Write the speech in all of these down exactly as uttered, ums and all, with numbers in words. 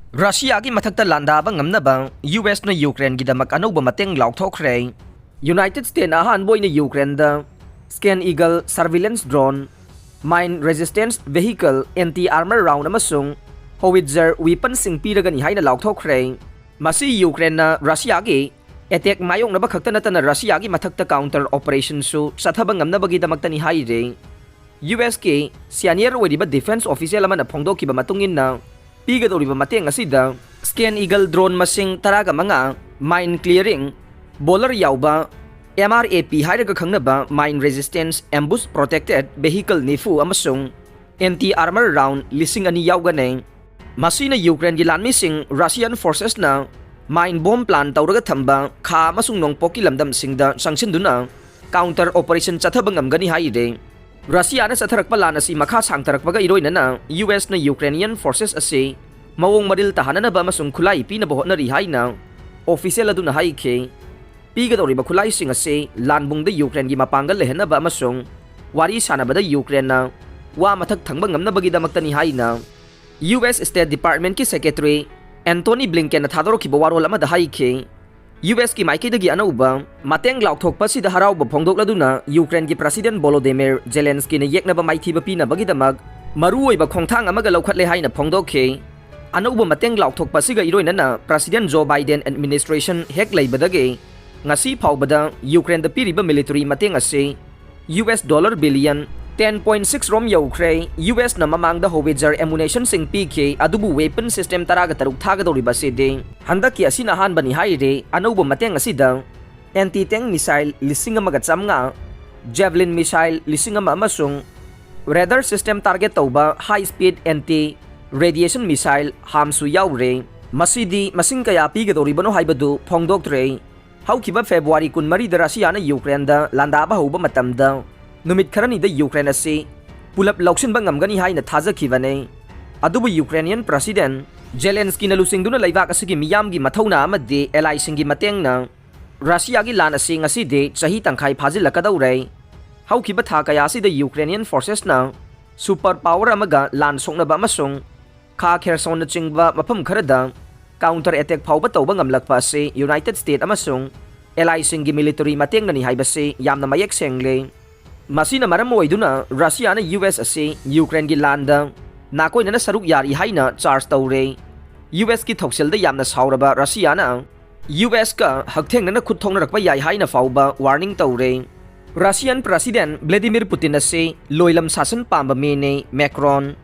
ꯔꯁꯤꯌꯥꯒꯤ ꯃꯊꯛꯇ ꯂꯥꯟꯗꯥꯕ ꯉꯝꯅꯕ ꯌꯨ ꯑꯦꯁꯅ ꯌꯨꯀ꯭ꯔꯦꯟꯒꯤꯗꯃꯛ ꯑꯅꯧꯕ ꯃꯇꯦꯡ ꯂꯥꯎꯊꯣꯛꯈ꯭ꯔꯦ꯫ ꯌꯨꯅꯥꯏꯇꯦꯗ ꯁ꯭ꯇꯦꯠꯅ ꯑꯍꯥꯟꯕ ꯑꯣꯏꯅ ꯌꯨꯀ꯭ꯔꯦꯟꯗ Scan Eagle surveillance drone, mine resistance vehicle, anti armor round ꯑꯃꯁꯨꯡ howitzer weaponꯁꯤꯡ ꯄꯤꯔꯒꯅꯤ ꯍꯥꯏꯅ ꯂꯥꯎꯊꯣꯛꯈ꯭ꯔꯦ꯫ ꯃꯁꯤ ꯌꯨꯀ꯭ꯔꯦꯟꯅ ꯔꯁꯤꯌꯥꯒꯤ ꯑꯦꯇꯦꯛ ꯃꯥꯌꯣꯛꯅꯕ ꯈꯛꯇ ꯅꯠꯇꯅ ꯔꯁꯤꯌꯥꯒꯤ ꯃꯊꯛꯇ counter operationꯁꯨ ꯆꯠꯊꯕ ꯉꯝꯅꯕꯒꯤꯗꯃꯛꯇꯅꯤ ꯍꯥꯏꯔꯦ꯫ ꯌꯨ ꯑꯦꯁꯀꯤ senior ꯑꯣꯏꯔꯤꯕ defence official ꯑꯃꯅ ꯐꯣꯡꯗꯣꯛꯈꯤꯕ ꯃꯇꯨꯡ ꯏꯟꯅ, ꯄꯤꯒꯗꯧꯔꯤꯕ ꯃꯇꯦꯡ ꯑꯁꯤꯗ Scan Eagle drone ꯃꯁꯤꯡ ꯇꯔꯥꯒ ꯃꯉꯥ, mine clearing boller ꯌꯥꯎꯕ, M R A P ꯍꯥꯏꯔꯒ ꯈꯪꯅꯕ mine resistance ambush protected vehicle ꯅꯤꯐꯨ ꯑꯃꯁꯨꯡ anti armor round ꯂꯤꯁꯤꯡ ꯑꯅꯤ ꯌꯥꯎꯒꯅꯤ꯫ ꯃꯁꯤꯅ ꯌꯨꯀ꯭ꯔꯦꯟꯒꯤ ꯂꯥꯟꯃꯤꯁꯤꯡ Russian forcesꯅ mine bomb plant ꯇꯧꯔꯒ ꯊꯝꯕ ꯈꯥ ꯑꯃꯁꯨꯡ ꯅꯣꯡꯄꯣꯛꯀꯤ ꯂꯝꯗꯝꯁꯤꯡꯗ ꯆꯪꯁꯤꯟꯗꯨꯅ counter operation ꯆꯠꯊꯕ ꯉꯝꯒꯅꯤ ꯍꯥꯏꯔꯦ꯫ ꯔꯁꯤꯌꯥꯅ ꯆꯠꯊꯔꯛꯄ ꯂꯥꯟ ꯑꯁꯤ ꯃꯈꯥ ꯁꯥꯡꯊꯔꯛꯄꯒ ꯏꯔꯣꯏꯅꯅ ꯌꯨ ꯑꯦꯁꯅ Ukrainian forces ꯑꯁꯤ ꯃꯑꯣꯡ ꯃꯔꯤꯜ ꯇꯥꯍꯟꯅꯅꯕ ꯑꯃꯁꯨꯡ ꯈꯨꯠꯂꯥꯏ ꯄꯤꯅꯕ ꯍꯣꯠꯅꯔꯤ ꯍꯥꯏꯅ official ꯑꯗꯨꯅ ꯍꯥꯏꯈꯤ꯫ ꯄꯤꯒꯗꯧꯔꯤꯕ ꯈꯨꯠꯂꯥꯏꯁꯤꯡ ꯑꯁꯤ ꯂꯥꯟꯕꯨꯡꯗ ꯌꯨꯀ꯭ꯔꯦꯟꯒꯤ ꯃꯄꯥꯡꯒꯜ ꯂꯩꯍꯟꯅꯕ ꯑꯃꯁꯨꯡ ꯋꯥꯔꯤ ꯁꯥꯟꯅꯕꯗ ꯌꯨꯀ꯭ꯔꯦꯟꯅ ꯋꯥ ꯃꯊꯛ ꯊꯪꯕ ꯉꯝꯅꯕꯒꯤꯗꯃꯛꯇꯅꯤ ꯍꯥꯏꯅ ꯌꯨ ꯑꯦꯁ State Departmentꯀꯤ Secretary Antony Blinkenꯅ ꯊꯥꯗꯣꯔꯛꯈꯤꯕ ꯋꯥꯔꯣꯜ ꯑꯃꯗ ꯍꯥꯏꯈꯤ꯫ ꯌꯨ ꯑꯦꯁꯀꯤ ꯃꯥꯏꯀꯩꯗꯒꯤ ꯑꯅꯧꯕ ꯃꯇꯦꯡ ꯂꯥꯎꯊꯣꯛꯄ ꯑꯁꯤꯗ ꯍꯔꯥꯎꯕ ꯐꯣꯡꯗꯣꯛꯂꯗꯨꯅ ꯌꯨꯀ꯭ꯔꯦꯟꯒꯤ President Volodymyr Zelenskyꯅ ꯌꯦꯛꯅꯕ ꯃꯥꯏꯊꯤꯕ ꯄꯤꯅꯕꯒꯤꯗꯃꯛ ꯃꯔꯨꯑꯣꯏꯕ ꯈꯣꯡꯊꯥꯡ ꯑꯃꯒ ꯂꯧꯈꯠꯂꯦ ꯍꯥꯏꯅ ꯐꯣꯡꯗꯣꯛꯈꯤ꯫ ꯑꯅꯧꯕ ꯃꯇꯦꯡ ꯂꯥꯎꯊꯣꯛꯄ ꯑꯁꯤꯒ ꯏꯔꯣꯏꯅꯅ President Joe Biden administration ꯍꯦꯛ ꯂꯩꯕꯗꯒꯤ ꯉꯁꯤ ꯐꯥꯎꯕꯗ ꯌꯨꯀ꯭ꯔꯦꯟꯗ ꯄꯤꯔꯤꯕ military ꯃꯇꯦꯡ ꯑꯁꯤ U S dollar billion ten point six ꯔꯣꯝ ꯌꯧꯈ꯭ꯔꯦ꯫ ꯌꯨ ꯑꯦꯁꯅ ꯃꯃꯥꯡꯗ howitzer ammunitionꯁꯤꯡ ꯄꯤꯈꯤ, ꯑꯗꯨꯕꯨ weapon system ꯇꯔꯥꯒ ꯇꯔꯨꯛ ꯊꯥꯒꯗꯧꯔꯤꯕ ꯑꯁꯤꯗꯤ ꯍꯟꯗꯛꯀꯤ ꯑꯁꯤꯅ ꯑꯍꯥꯟꯕꯅꯤ ꯍꯥꯏꯔꯤ꯫ ꯑꯅꯧꯕ ꯃꯇꯦꯡ ꯑꯁꯤꯗ anti tank missile ꯂꯤꯁꯤꯡ ꯑꯃꯒ ꯆꯥꯝꯃꯉꯥ, Javelin missile ꯂꯤꯁꯤꯡ ꯑꯃ ꯑꯃꯁꯨꯡ radar system target ꯇꯧꯕ high speed anti radiation missile ꯍꯥꯝꯁꯨ ꯌꯥꯎꯔꯦ꯫ ꯃꯁꯤꯗꯤ ꯃꯁꯤꯡ ꯀꯌꯥ ꯄꯤꯒꯗꯧꯔꯤꯕꯅꯣ ꯍꯥꯏꯕꯗꯨ ꯐꯣꯡꯗꯣꯛꯇ꯭ꯔꯦ꯫ ꯍꯧꯈꯤꯕ February ꯀꯨꯟꯃꯔꯤꯗ ꯔꯁꯤꯌꯥꯅ ꯌꯨꯀ꯭ꯔꯦꯟꯗ ꯂꯥꯟꯗꯥꯕ ꯍꯧꯕ ꯃꯇꯝꯗ ꯅꯨꯃꯤꯠ ꯈꯔꯅꯤꯗ ꯌꯨꯀ꯭ꯔꯦꯟ ꯑꯁꯤ ꯄꯨꯂꯞ ꯂꯧꯁꯤꯟꯕ ꯉꯝꯒꯅꯤ ꯍꯥꯏꯅ ꯊꯥꯖꯈꯤꯕꯅꯤ꯫ ꯑꯗꯨꯕꯨ Ukrainian President Zelenskyꯅ ꯂꯨꯆꯤꯡꯗꯨꯅ ꯂꯩꯕꯥꯛ ꯑꯁꯤꯒꯤ ꯃꯤꯌꯥꯝꯒꯤ ꯃꯊꯧꯅꯥ ꯑꯃꯗꯤ allyꯁꯤꯡꯒꯤ ꯃꯇꯦꯡꯅ ꯔꯁꯤꯌꯥꯒꯤ ꯂꯥꯟ ꯑꯁꯤ ꯉꯁꯤꯗꯤ ꯆꯍꯤ ꯇꯪꯈꯥꯏ ꯐꯥꯖꯤꯜꯂꯛꯀꯗꯧꯔꯦ꯫ ꯍꯧꯈꯤꯕ ꯊꯥ ꯀꯌꯥ ꯑꯁꯤꯗ Ukrainian forcesꯅ super power ꯑꯃꯒ ꯂꯥꯟ ꯁꯣꯛꯅꯕ ꯑꯃꯁꯨꯡ ꯈꯥ ꯈꯦꯔꯁꯣꯟꯅꯆꯤꯡꯕ ꯃꯐꯝ ꯈꯔꯗ counter attack ꯐꯥꯎꯕ ꯇꯧꯕ ꯉꯝꯂꯛꯄ ꯑꯁꯤ United States ꯑꯃꯁꯨꯡ allyꯁꯤꯡꯒꯤ military ꯃꯇꯦꯡꯅꯅꯤ ꯍꯥꯏꯕꯁꯤ ꯌꯥꯝꯅ ꯃꯌꯦꯛ ꯁꯦꯡꯂꯦ꯫ ꯃꯁꯤꯅ ꯃꯔꯝ ꯑꯣꯏꯗꯨꯅ ꯔꯁꯤꯌꯥꯅ ꯌꯨ ꯑꯦꯁ ꯑꯁꯤ ꯌꯨꯀ꯭ꯔꯦꯟꯒꯤ ꯂꯥꯟꯗ ꯅꯥꯀꯣꯏꯅꯅ ꯁꯔꯨꯛ ꯌꯥꯔꯤ ꯍꯥꯏꯅ charge ꯇꯧꯔꯦ꯫ ꯌꯨ ꯑꯦꯁꯀꯤ ꯊꯧꯁꯤꯜꯗ ꯌꯥꯝꯅ ꯁꯥꯎꯔꯕ ꯔꯁꯤꯌꯥꯅ ꯌꯨ ꯑꯦꯁꯀ ꯍꯛꯊꯦꯡꯅꯅ ꯈꯨꯠ ꯊꯣꯛꯅꯔꯛꯄ ꯌꯥꯏ ꯍꯥꯏꯅ ꯐꯥꯎꯕ warning ꯇꯧꯔꯦ꯫ Russian President Vladimir Putin ꯑꯁꯤ ꯂꯣꯏꯂꯝ ꯁꯥꯁꯟ ꯄꯥꯝꯕ ꯃꯤꯅꯤ, Macron꯫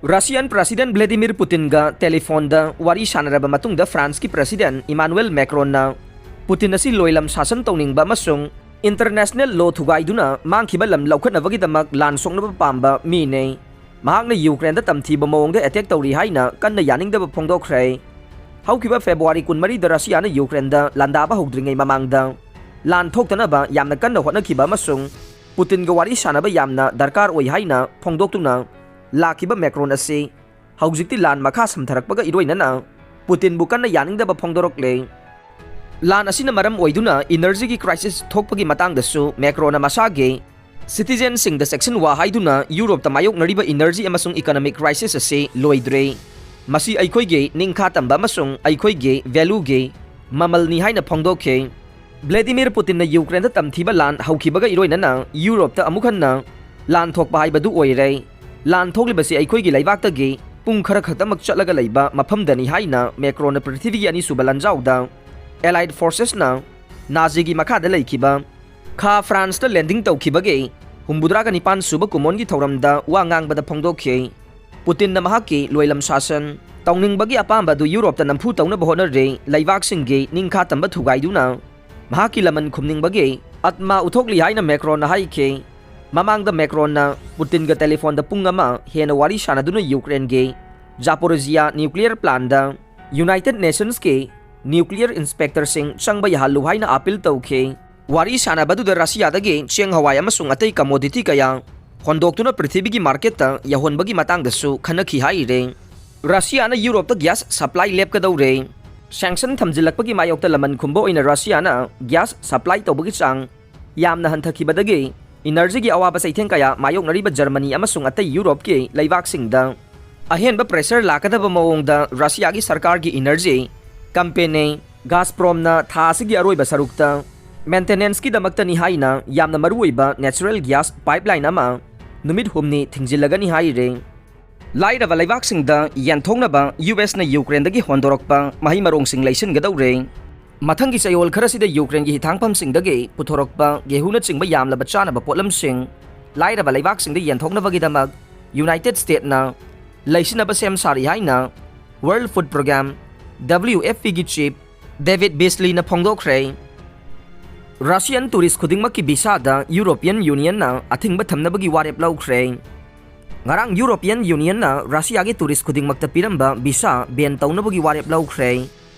Russian President Vladimir Putinꯒ telephone ꯗ ꯋꯥꯔꯤ ꯁꯥꯟꯅꯔꯕ ꯃꯇꯨꯡꯗ Franceꯀꯤ President Emmanuel Macronꯅ Putin ꯑꯁꯤ ꯂꯣꯏꯂꯝ ꯁꯥꯁꯟ ꯇꯧꯅꯤꯡꯕ ꯑꯃꯁꯨꯡ international law ꯊꯨꯒꯥꯏꯗꯨꯅ ꯃꯥꯡꯈꯤꯕ ꯂꯝ ꯂꯧꯈꯠꯅꯕꯒꯤꯗꯃꯛ ꯂꯥꯟ ꯁꯣꯛꯅꯕ ꯄꯥꯝꯕ ꯃꯤꯅꯤ꯫ ꯃꯍꯥꯛꯅ ꯌꯨꯀ꯭ꯔꯦꯟꯗ ꯇꯝꯊꯤꯕ ꯃꯑꯣꯡꯗ attack ꯇꯧꯔꯤ ꯍꯥꯏꯅ ꯀꯟꯅ ꯌꯥꯅꯤꯡꯗꯕ ꯐꯣꯡꯗꯣꯛꯈ꯭ꯔꯦ꯫ ꯍꯧꯈꯤꯕ February ꯀꯨꯟꯃꯔꯤꯗ ꯔꯁꯤꯌꯥꯅ ꯌꯨꯀ꯭ꯔꯦꯟꯗ ꯂꯥꯟꯗꯥꯕ ꯍꯧꯗ꯭ꯔꯤꯉꯩ ꯃꯃꯥꯡꯗ ꯂꯥꯟ ꯊꯣꯛꯇꯅꯕ ꯌꯥꯝꯅ ꯀꯟꯅ ꯍꯣꯠꯅꯈꯤꯕ ꯑꯃꯁꯨꯡ ꯄꯨꯇꯤꯟꯒ ꯋꯥꯔꯤ ꯁꯥꯟꯅꯕ ꯌꯥꯝꯅ ꯗꯔꯀꯥꯔ ꯑꯣꯏ ꯍꯥꯏꯅ ꯐꯣꯡꯗꯣꯛꯇꯨꯅ ꯂꯥꯛꯈꯤꯕ ꯃꯦꯀ꯭ꯔꯣꯟ ꯑꯁꯤ ꯍꯧꯖꯤꯛꯇꯤ ꯂꯥꯟ ꯃꯈꯥ ꯁꯝꯊꯔꯛꯄꯒ ꯏꯔꯣꯏꯅꯅ ꯄꯨꯇꯤꯟꯕꯨ ꯀꯟꯅ ꯌꯥꯅꯤꯡꯗꯕ ꯐꯣꯡꯗꯣꯔꯛꯂꯦ꯫ ꯂꯥꯟ ꯑꯁꯤꯅ ꯃꯔꯝ ꯑꯣꯏꯗꯨꯅ energy ꯒꯤ crisis ꯊꯣꯛꯄꯒꯤ ꯃꯇꯥꯡꯗꯁꯨ ꯃꯦꯀ꯭ꯔꯣꯟꯅ ꯃꯁꯥꯒꯤ citizen ꯁꯤꯡꯗ ꯆꯦꯛꯁꯤꯟꯋꯥ ꯍꯥꯏꯗꯨꯅ ꯌꯨꯔꯣꯞꯇ ꯃꯥꯌꯣꯛꯅꯔꯤꯕ energy ꯑꯃꯁꯨꯡ economic crisis ꯑꯁꯤ ꯂꯣꯏꯗ꯭ꯔꯦ꯫ ꯃꯁꯤ ꯑꯩꯈꯣꯏꯒꯤ ꯅꯤꯡꯈꯥ ꯇꯝꯕ ꯑꯃꯁꯨꯡ ꯑꯩꯈꯣꯏꯒꯤ value ꯒꯤ ꯃꯃꯜꯅꯤ ꯍꯥꯏꯅ ꯐꯣꯡꯗꯣꯛꯈꯤ꯫ ꯚ꯭ꯂꯦꯗꯤꯃꯤꯔ ꯄꯨꯇꯤꯟꯅ ꯌꯨꯀ꯭ꯔꯦꯟꯗ ꯇꯝꯊꯤꯕ ꯂꯥꯟ ꯍꯧꯈꯤꯕꯒ ꯏꯔꯣꯏꯅꯅ ꯌꯨꯔꯣꯞꯇ ꯑꯃꯨꯛ ꯍꯟꯅ ꯂꯥꯟ ꯊꯣꯛꯄ ꯍꯥꯏꯕꯗꯨ ꯑꯣꯏꯔꯦ꯫ ꯂꯥꯟ ꯊꯣꯛꯂꯤꯕꯁꯤ ꯑꯩꯈꯣꯏꯒꯤ ꯂꯩꯕꯥꯛꯇꯒꯤ ꯄꯨꯡ ꯈꯔ ꯈꯛꯇꯃꯛ ꯆꯠꯂꯒ ꯂꯩꯕ ꯃꯐꯝꯗꯅꯤ ꯍꯥꯏꯅ ꯃꯦꯀ꯭ꯔꯣꯟꯅ ꯄ꯭ꯔꯤꯊꯤꯕꯤꯒꯤ ꯑꯅꯤꯁꯨꯕ ꯂꯥꯟꯖꯥꯎꯗ Allied forces ꯅ ꯅꯥꯖꯤꯒꯤ ꯃꯈꯥꯗ ꯂꯩꯈꯤꯕ ꯈꯥ ꯐ꯭ꯔꯥꯟꯁꯇ landing ꯇꯧꯈꯤꯕꯒꯤ ꯍꯨꯝꯐꯨꯇꯔꯥꯒ ꯅꯤꯄꯥꯟ ꯁꯨꯕ ꯀꯨꯃꯣꯟꯒꯤ ꯊꯧꯔꯝꯗ ꯋꯥ ꯉꯥꯡꯕꯗ ꯐꯣꯡꯗꯣꯛꯈꯤ꯫ ꯄꯨꯇꯤꯟꯅ ꯃꯍꯥꯛꯀꯤ ꯂꯣꯏꯂꯝ ꯁꯥꯁꯟ ꯇꯧꯅꯤꯡꯕꯒꯤ ꯑꯄꯥꯝꯕ ꯑꯗꯨ ꯌꯨꯔꯣꯞꯇ ꯅꯝꯐꯨ ꯇꯧꯅꯕ ꯍꯣꯠꯅꯔꯤ꯫ ꯂꯩꯕꯥꯛꯁꯤꯡꯒꯤ ꯅꯤꯡꯈꯥ ꯇꯝꯕ ꯊꯨꯒꯥꯏꯗꯨꯅ ꯃꯍꯥꯛꯀꯤ ꯂꯃꯟ ꯈꯨꯝꯅꯤꯡꯕꯒꯤ ꯑꯥꯠꯃꯥ ꯎꯠꯊꯣꯛꯂꯤ ꯍꯥꯏꯅ ꯃꯦꯀ꯭ꯔꯣꯟꯅ ꯍꯥꯏꯈꯤ꯫ ꯃꯃꯥꯡꯗ ꯃꯦꯀ꯭ꯔꯣꯟꯅ ꯄꯨꯇꯤꯟꯒ telephone ꯗ ꯄꯨꯡ ꯑꯃ ꯍꯦꯟꯅ ꯋꯥꯔꯤ ꯁꯥꯟꯅꯗꯨꯅ ꯌꯨꯀ꯭ꯔꯦꯟꯒꯤ ꯖꯥꯄꯣꯔꯣꯖꯤꯌꯥ nuclear plant ꯗ United Nations ꯀꯤ nuclear inspector ꯁꯤꯡ ꯆꯪꯕ ꯌꯥꯍꯜꯂꯨ ꯍꯥꯏꯅ appeal ꯇꯧꯈꯤ꯫ ꯋꯥꯔꯤ ꯁꯥꯟꯅꯕꯗꯨꯗ ꯔꯁꯤꯌꯥꯗꯒꯤ ꯆꯦꯡ ꯍꯋꯥꯏ ꯑꯃꯁꯨꯡ ꯑꯇꯩ commodity ꯀꯌꯥ ꯍꯣꯟꯗꯣꯛꯇꯨꯅ ꯄ꯭ꯔꯤꯊꯤꯕꯤꯒꯤ market ꯇ ꯌꯧꯍꯟꯕꯒꯤ ꯃꯇꯥꯡꯗꯁꯨ ꯈꯟꯅꯈꯤ ꯍꯥꯏꯔꯦ꯫ ꯔꯁꯤꯌꯥꯅ ꯌꯨꯔꯣꯞꯇ gas supply ꯂꯦꯞꯀꯗꯧꯔꯦ꯫ Sanction ꯊꯝꯖꯤꯜꯂꯛꯄꯒꯤ ꯃꯥꯌꯣꯛꯇ ꯂꯃꯟ ꯈꯨꯝꯕ ꯑꯣꯏꯅ ꯔꯁꯤꯌꯥꯅ gas supply ꯇꯧꯕꯒꯤ ꯆꯥꯡ ꯌꯥꯝꯅ ꯍꯟꯊꯈꯤꯕꯗꯒꯤ energy ꯒꯤ ꯑꯋꯥꯕ ꯆꯩꯊꯦꯡ ꯀꯌꯥ ꯃꯥꯌꯣꯛꯅꯔꯤꯕ ꯖꯔꯃꯅꯤ ꯑꯃꯁꯨꯡ ꯑꯇꯩ ꯌꯨꯔꯣꯞꯀꯤ ꯂꯩꯕꯥꯛꯁꯤꯡꯗ ꯑꯍꯦꯟꯕ pressure ꯂꯥꯛꯀꯗꯕ ꯃꯑꯣꯡꯗ ꯔꯁꯤꯌꯥꯒꯤ ꯁꯔꯀꯥꯔꯒꯤ energy company Gazpromꯅ ꯊꯥ ꯑꯁꯤꯒꯤ ꯑꯔꯣꯏꯕ ꯁꯔꯨꯛꯇ maintenanceꯀꯤꯗꯃꯛꯇꯅꯤ ꯍꯥꯏꯅ ꯌꯥꯝꯅ ꯃꯔꯨꯑꯣꯏꯕ natural gas pipeline ꯑꯃ ꯅꯨꯃꯤꯠ ꯍꯨꯝꯅꯤ ꯊꯤꯡꯖꯤꯜꯂꯒꯅꯤ ꯍꯥꯏꯔꯦ꯫ ꯂꯥꯏꯔꯕ ꯂꯩꯕꯥꯛꯁꯤꯡꯗ ꯌꯦꯟꯊꯣꯛꯅꯕ ꯌꯨ ꯑꯦꯁꯅ ꯌꯨꯀ꯭ꯔꯦꯟꯗꯒꯤ ꯍꯣꯟꯗꯣꯔꯛꯄ ꯃꯍꯩ ꯃꯔꯣꯡꯁꯤꯡ ꯂꯩꯁꯤꯟꯒꯗꯧꯔꯦ꯫ ꯃꯊꯪꯒꯤ ꯆꯌꯣꯜ ꯈꯔꯁꯤꯗ ꯌꯨꯀ꯭ꯔꯦꯟꯒꯤ ꯍꯤꯊꯥꯡꯐꯝꯁꯤꯡꯗꯒꯤ ꯄꯨꯊꯣꯔꯛꯄ ꯒꯦꯍꯨꯅꯆꯤꯡꯕ ꯌꯥꯝꯂꯕ ꯆꯥꯅꯕ ꯄꯣꯠꯂꯝꯁꯤꯡ ꯂꯥꯏꯔꯕ ꯂꯩꯕꯥꯛꯁꯤꯡꯗ ꯌꯦꯟꯊꯣꯛꯅꯕꯒꯤꯗꯃꯛ ꯌꯨꯅꯥꯏꯇꯦꯗ ꯁ꯭ꯇꯦꯠꯅ ꯂꯩꯁꯤꯟꯅꯕ ꯁꯦꯝ ꯁꯥꯔꯤ ꯍꯥꯏꯅ World Food Programme, W F Pꯒꯤ chief David Beasleyꯅ ꯐꯣꯡꯗꯣꯛꯈ꯭ꯔꯦ꯫ Russian tourist ꯈꯨꯗꯤꯡꯃꯛꯀꯤ visaꯗ European Unionꯅ ꯑꯊꯤꯡꯕ ꯊꯝꯅꯕꯒꯤ ꯋꯥꯔꯦꯞ ꯂꯧꯈ꯭ꯔꯦ꯫ ꯉꯔꯥꯡ European Unionꯅ ꯔꯁꯤꯌꯥꯒꯤ tourist ꯈꯨꯗꯤꯡꯃꯛꯇ ꯄꯤꯔꯝꯕ visa ban ꯇꯧꯅꯕꯒꯤ ꯋꯥꯔꯦꯞ ꯂꯧꯈ꯭ꯔꯦ꯫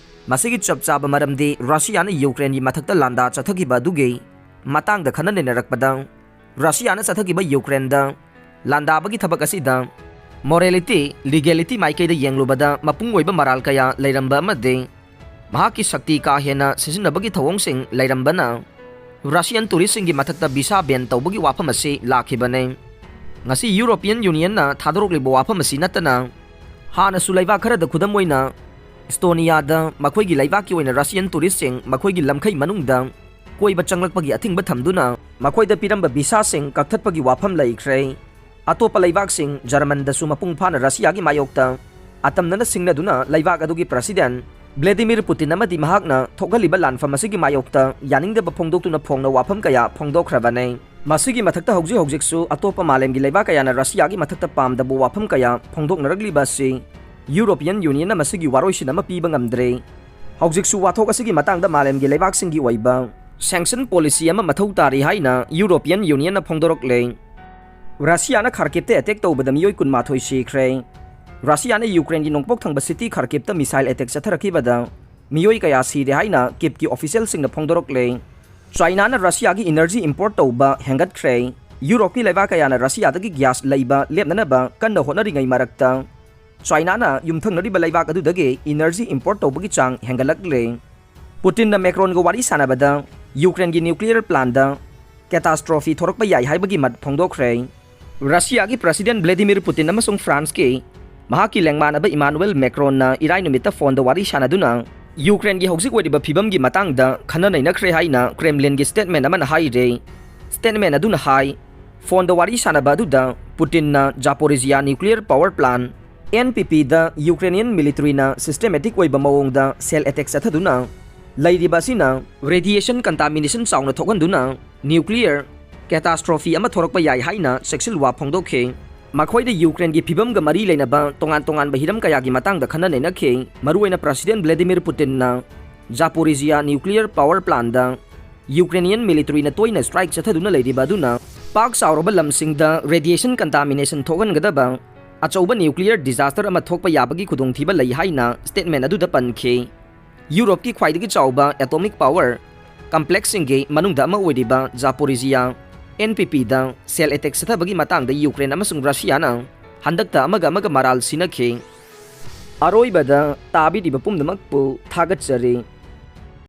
ꯃꯁꯤꯒꯤ ꯆꯞ ꯆꯥꯕ ꯃꯔꯝꯗꯤ ꯔꯁꯤꯌꯥꯅ ꯌꯨꯀ꯭ꯔꯦꯟꯒꯤ ꯃꯊꯛꯇ ꯂꯥꯟꯗꯥ ꯆꯠꯊꯈꯤꯕ ꯑꯗꯨꯒꯤ ꯃꯇꯥꯡꯗ ꯈꯟꯅ ꯅꯩꯅꯔꯛꯄꯗ, ꯔꯁꯤꯌꯥꯅ ꯆꯠꯊꯈꯤꯕ ꯌꯨꯀ꯭ꯔꯦꯟꯗ ꯂꯥꯟꯗꯥꯕꯒꯤ ꯊꯕꯛ ꯑꯁꯤꯗ morality, legality ꯃꯥꯏꯀꯩꯗ ꯌꯦꯡꯂꯨꯕꯗ ꯃꯄꯨꯡ ꯑꯣꯏꯕ ꯃꯔꯥꯜ ꯀꯌꯥ ꯂꯩꯔꯝꯕ ꯑꯃꯗꯤ ꯃꯍꯥꯛꯀꯤ ꯁꯛꯇꯤ ꯀꯥ ꯍꯦꯟꯅ ꯁꯤꯖꯤꯟꯅꯕꯒꯤ ꯊꯧꯑꯣꯡꯁꯤꯡ ꯂꯩꯔꯝꯕꯅ Russian touristꯁꯤꯡꯒꯤ ꯃꯊꯛꯇ visa ban ꯇꯧꯕꯒꯤ ꯋꯥꯐꯝ ꯑꯁꯤ ꯂꯥꯛꯈꯤꯕꯅꯤ꯫ ꯉꯁꯤ European Unionꯅ ꯊꯥꯗꯣꯔꯛꯂꯤꯕ ꯋꯥꯐꯝ ꯑꯁꯤ ꯅꯠꯇꯅ, ꯍꯥꯟꯅꯁꯨ ꯂꯩꯕꯥꯛ ꯈꯔꯗ, ꯈꯨꯗꯝ ꯑꯣꯏꯅ Estoniaꯗ, ꯃꯈꯣꯏꯒꯤ ꯂꯩꯕꯥꯛꯀꯤ ꯑꯣꯏꯅ Russian touristꯁꯤꯡ ꯃꯈꯣꯏꯒꯤ ꯂꯝꯈꯩ ꯃꯅꯨꯡꯗ ꯀꯣꯏꯕ ꯆꯪꯂꯛꯄꯒꯤ ꯑꯊꯤꯡꯕ ꯊꯝꯗꯨꯅ ꯃꯈꯣꯏꯗ ꯄꯤꯔꯝꯕ visaꯁꯤꯡ ꯀꯛꯊꯠꯄꯒꯤ ꯋꯥꯐꯝ ꯂꯩꯈ꯭ꯔꯦ꯫ ꯑꯇꯣꯞꯄ ꯂꯩꯕꯥꯛꯁꯤꯡ, ꯖꯔꯃꯟꯗꯁꯨ ꯃꯄꯨꯡ ꯐꯥꯅ ꯔꯁꯤꯌꯥꯒꯤ ꯃꯥꯌꯣꯛꯇ ꯑꯇꯝꯅꯅ ꯁꯤꯡꯅꯗꯨꯅ ꯂꯩꯕꯥꯛ ꯑꯗꯨꯒꯤ president Vladimir Putin ꯑꯃꯗꯤ ꯃꯍꯥꯛꯅ ꯊꯣꯛꯍꯜꯂꯤꯕ ꯂꯥꯟꯐꯝ ꯑꯁꯤꯒꯤ ꯃꯥꯌꯣꯛꯇ ꯌꯥꯅꯤꯡꯗꯕ ꯐꯣꯡꯗꯣꯛꯇꯨꯅ ꯐꯣꯡꯅ ꯋꯥꯐꯝ ꯀꯌꯥ ꯐꯣꯡꯗꯣꯛꯈ꯭ꯔꯕꯅꯤ꯫ ꯃꯁꯤꯒꯤ ꯃꯊꯛꯇ ꯍꯧꯖꯤꯛ ꯍꯧꯖꯤꯛꯁꯨ ꯑꯇꯣꯞꯄ ꯃꯥꯂꯦꯝꯒꯤ ꯂꯩꯕꯥꯛ ꯀꯌꯥꯅ ꯔꯁꯤꯌꯥꯒꯤ ꯃꯊꯛꯇ ꯄꯥꯝꯗꯕ ꯋꯥꯐꯝ ꯀꯌꯥ ꯐꯣꯡꯗꯣꯛꯅꯔꯛꯂꯤꯕ ꯑꯁꯤ European Unionꯅ ꯃꯁꯤꯒꯤ ꯋꯥꯔꯣꯏꯁꯤꯟ ꯑꯃ ꯄꯤꯕ ꯉꯝꯗ꯭ꯔꯦ꯫ ꯍꯧꯖꯤꯛꯁꯨ ꯋꯥꯊꯣꯛ ꯑꯁꯤꯒꯤ ꯃꯇꯥꯡꯗ ꯃꯥꯂꯦꯝꯒꯤ ꯂꯩꯕꯥꯛꯁꯤꯡꯒꯤ ꯑꯣꯏꯕ sanction policy ꯑꯃ ꯃꯊꯧ ꯇꯥꯔꯤ ꯍꯥꯏꯅ European Unionꯅ ꯐꯣꯡꯗꯣꯔꯛꯂꯦ꯫ ꯔꯁꯤꯌꯥꯅ ꯈꯥꯔꯀꯤꯞꯇ attack ꯇꯧꯕꯗ ꯃꯤꯑꯣꯏ ꯀꯨꯟꯃꯥꯊꯣꯏ ꯁꯤꯈ꯭ꯔꯦ꯫ ꯔꯁꯤꯌꯥꯅ ꯌꯨꯀ꯭ꯔꯦꯟꯒꯤ ꯅꯣꯡꯄꯣꯛ ꯊꯪꯕ city ꯈꯥꯔꯀꯤꯞꯇ missile attack ꯆꯠꯊꯔꯛꯈꯤꯕꯗ ꯃꯤꯑꯣꯏ ꯀꯌꯥ ꯁꯤꯔꯦ ꯍꯥꯏꯅ ꯀꯤꯞꯀꯤ officialꯁꯤꯡꯅ ꯐꯣꯡꯗꯣꯔꯛꯂꯦ꯫ ꯆꯥꯏꯅꯥꯅ ꯔꯁꯤꯌꯥꯒꯤ energy import ꯇꯧꯕ ꯍꯦꯟꯒꯠꯈ꯭ꯔꯦ꯫ ꯌꯨꯔꯣꯞꯀꯤ ꯂꯩꯕꯥꯛ ꯀꯌꯥꯅ ꯔꯁꯤꯌꯥꯗꯒꯤ gas ꯂꯩꯕ ꯂꯦꯞꯅꯅꯕ ꯀꯟꯅ ꯍꯣꯠꯅꯔꯤꯉꯩ ꯃꯔꯛꯇ, ꯆꯥꯏꯅꯥꯅ ꯌꯨꯝꯊꯪꯅꯔꯤꯕ ꯂꯩꯕꯥꯛ ꯑꯗꯨꯗꯒꯤ energy import ꯇꯧꯕꯒꯤ ꯆꯥꯡ ꯍꯦꯟꯒꯠꯂꯛꯂꯦ꯫ ꯄꯨꯇꯤꯟꯅ ꯃꯦꯀ꯭ꯔꯣꯟꯒ ꯋꯥꯔꯤ ꯁꯥꯟꯅꯕꯗ ꯌꯨꯀ꯭ꯔꯦꯟꯒꯤ nuclear plantꯗ catastrophe ꯊꯣꯔꯛꯄ ꯌꯥꯏ ꯍꯥꯏꯕꯒꯤ ꯃꯠ ꯐꯣꯡꯗꯣꯛꯈ꯭ꯔꯦ꯫ ꯔꯁꯤꯌꯥꯒꯤ president Vladimir Putin ꯑꯃꯁꯨꯡ Franceꯀꯤ ꯃꯍꯥꯛꯀꯤ ꯂꯦꯡꯃꯥꯟꯅꯕ ꯏꯃꯥꯅꯨꯑꯦꯜ ꯃꯦꯀ꯭ꯔꯣꯟꯅ ꯏꯔꯥꯏ ꯅꯨꯃꯤꯠꯇ ꯐꯣꯟꯗ ꯋꯥꯔꯤ ꯁꯥꯟꯅꯗꯨꯅ ꯌꯨꯀ꯭ꯔꯦꯟꯒꯤ ꯍꯧꯖꯤꯛ ꯑꯣꯏꯔꯤꯕ ꯐꯤꯕꯝꯒꯤ ꯃꯇꯥꯡꯗ ꯈꯟꯅ ꯅꯩꯅꯈ꯭ꯔꯦ ꯍꯥꯏꯅ ꯀ꯭ꯔꯦꯝꯂꯤꯟꯒꯤ ꯁ꯭ꯇꯦꯠꯃꯦꯟ ꯑꯃꯅ ꯍꯥꯏꯔꯦ꯫ ꯁ꯭ꯇꯦꯠꯃꯦꯟ ꯑꯗꯨꯅ ꯍꯥꯏ, ꯐꯣꯟꯗ ꯋꯥꯔꯤ ꯁꯥꯟꯅꯕ ꯑꯗꯨꯗ ꯄꯨꯇꯤꯟꯅ Zaporizhzhia nuclear power plant, N P ꯄꯤꯗ ꯌꯨꯀ꯭ꯔꯦꯅꯤꯌꯟ ꯃꯤꯂꯤꯇꯔꯤꯅ ꯁꯤꯁꯇꯦꯃꯦꯇꯤꯛ ꯑꯣꯏꯕ ꯃꯑꯣꯡꯗ ꯁꯦꯜ ꯑꯦꯇꯦꯛ ꯆꯠꯊꯗꯨꯅ ꯂꯩꯔꯤꯕ ꯑꯁꯤꯅ ꯔꯦꯗꯤꯌꯦꯁꯟ ꯀꯟꯇꯥꯃꯤꯅꯦꯁꯟ ꯆꯥꯎꯅ ꯊꯣꯛꯍꯟꯗꯨꯅ ꯅ꯭ꯌꯨꯀ꯭ꯂꯤꯌꯔ ꯀꯦꯇꯥꯁꯇ꯭ꯔꯣꯐꯤ ꯑꯃ ꯊꯣꯔꯛꯄ ꯌꯥꯏ ꯍꯥꯏꯅ ꯆꯦꯛꯁꯤꯜꯋꯥ ꯐꯣꯡꯗꯣꯛꯈꯤ꯫ ꯃꯈꯣꯏꯗ ꯌꯨꯀ꯭ꯔꯦꯟꯒꯤ ꯐꯤꯕꯝꯒ ꯃꯔꯤ ꯂꯩꯅꯕ ꯇꯣꯉꯥꯟ ꯇꯣꯉꯥꯟꯕ ꯍꯤꯔꯝ ꯀꯌꯥꯒꯤ ꯃꯇꯥꯡꯗ ꯈꯟꯅ ꯅꯩꯅꯈꯤ꯫ ꯃꯔꯨꯑꯣꯏꯅ ꯄ꯭ꯔꯁꯤꯗꯦꯟ ꯚ꯭ꯂꯥꯗꯤꯃꯤꯔ ꯄꯨꯇꯤꯟꯅ ꯖꯥꯄꯣꯔꯤꯖꯤꯌꯥ ꯅ꯭ꯌꯨꯀ꯭ꯂꯤꯌꯔ ꯄꯥꯋꯔ ꯄ꯭ꯂꯥꯟꯗ ꯌꯨꯀ꯭ꯔꯦꯅꯤꯌꯟ ꯃꯤꯂꯤꯇꯔꯤꯅ ꯇꯣꯏꯅ ꯁ꯭ꯇ꯭ꯔꯥꯏꯛ ꯆꯠꯊꯗꯨꯅ ꯂꯩꯔꯤꯕ ꯑꯗꯨꯅ ꯄꯥꯛ ꯆꯥꯎꯔꯕ ꯂꯝꯁꯤꯡꯗ ꯔꯦꯗꯤꯌꯦꯁꯟ ꯀꯟꯇꯥꯃꯤꯅꯦꯁꯟ ꯊꯣꯛꯍꯟꯒꯗꯕ ꯑꯆꯧꯕ ꯅ꯭ꯌꯨꯀ꯭ꯂꯤꯌꯔ ꯗꯤꯖꯥꯁꯇꯔ ꯑꯃ ꯊꯣꯛꯄ ꯌꯥꯕꯒꯤ ꯈꯨꯗꯣꯡꯊꯤꯕ ꯂꯩ ꯍꯥꯏꯅ ꯁ꯭ꯇꯦꯠꯃꯦꯟ ꯑꯗꯨꯗ ꯄꯟꯈꯤ꯫ ꯌꯨꯔꯣꯞꯀꯤ ꯈ꯭ꯋꯥꯏꯗꯒꯤ ꯆꯥꯎꯕ ꯑꯦꯇꯣꯃꯤꯛ ꯄꯥꯋꯔ ꯀꯝꯄ꯭ꯂꯦꯛꯁꯁꯤꯡꯒꯤ ꯃꯅꯨꯡꯗ ꯑꯃ ꯑꯣꯏꯔꯤꯕ ꯖꯥꯄꯣꯔꯤꯖꯤꯌꯥ, ꯑꯦꯟ ꯄꯤ ꯄꯤꯗ ꯁꯦꯜ ꯑꯦꯇꯦꯛ ꯆꯠꯊꯕꯒꯤ ꯃꯇꯥꯡꯗ ꯌꯨꯀ꯭ꯔꯦꯟ ꯑꯃꯁꯨꯡ ꯔꯁꯤꯌꯥꯅ ꯍꯟꯗꯛꯇ ꯑꯃꯒ ꯑꯃꯒ ꯃꯔꯥꯜ ꯁꯤꯅꯈꯤ꯫ ꯑꯔꯣꯏꯕꯗ ꯇꯥꯕꯤꯔꯤꯕ ꯄꯨꯝꯅꯃꯛꯄꯨ ꯊꯥꯒꯠꯆꯔꯤ꯫